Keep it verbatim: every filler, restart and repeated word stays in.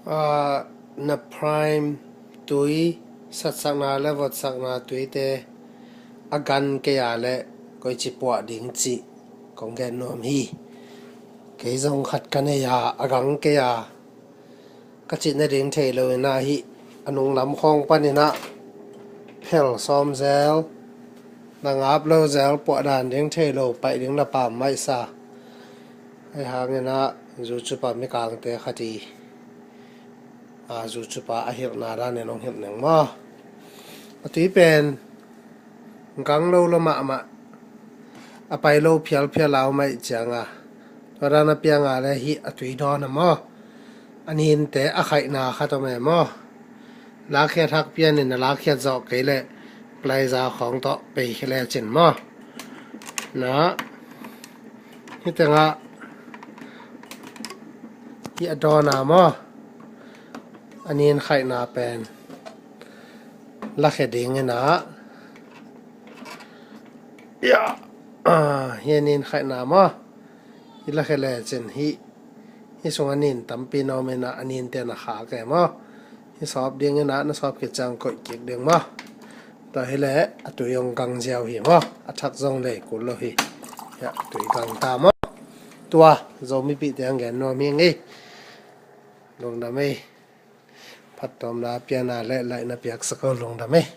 Ah, na prime tui, satsakna le votsakna tuite a gang kei a le koici puah ding cih kong gen nuam hi. Kei zong khat ka nei a, a gang kei a, ka cih nading thei lo in ah, hih a nunglam khawng panin ah phel sawm zel, na ngap lo zel, puah dan ding thei lo, paih ding na pam maisa. Ahi hangin ah zucupa mikangte khat i, a, zucupa a hilhna danin hong hilh ning maw. A tui pen gang lo lua mahmah, a pai lo phialphial a om ahih ciangin, tua dan a piang a le hih a tui dawn a maw, a ninte a khaihna khat om e maw. Lakkhiat hak pianin, a lakkhiat zawh kei leh plier khawng tawh pei khia lecin maw. Na, hih tengah hih a dawn a maw, a nin khaihna pen lakhia dingin ah, ya, ah, hih a nin khaihna maw, hih lakhia lecin hih, hih sungah nin tampi na om in ah, a ninte na khak e maw. Hih sawp dingin ah, na sawp khit ciang koih kik ding maw. Tua hi leh a tui hong gang ziau hi maw. A thak zong lei kul lo hi. Ya, a tui gang ta maw. Tua Zomipihte hong gen nuam hi ing ei. Lungdam ei. Phattuamna piakna le like na piaksak o, lungdam ei.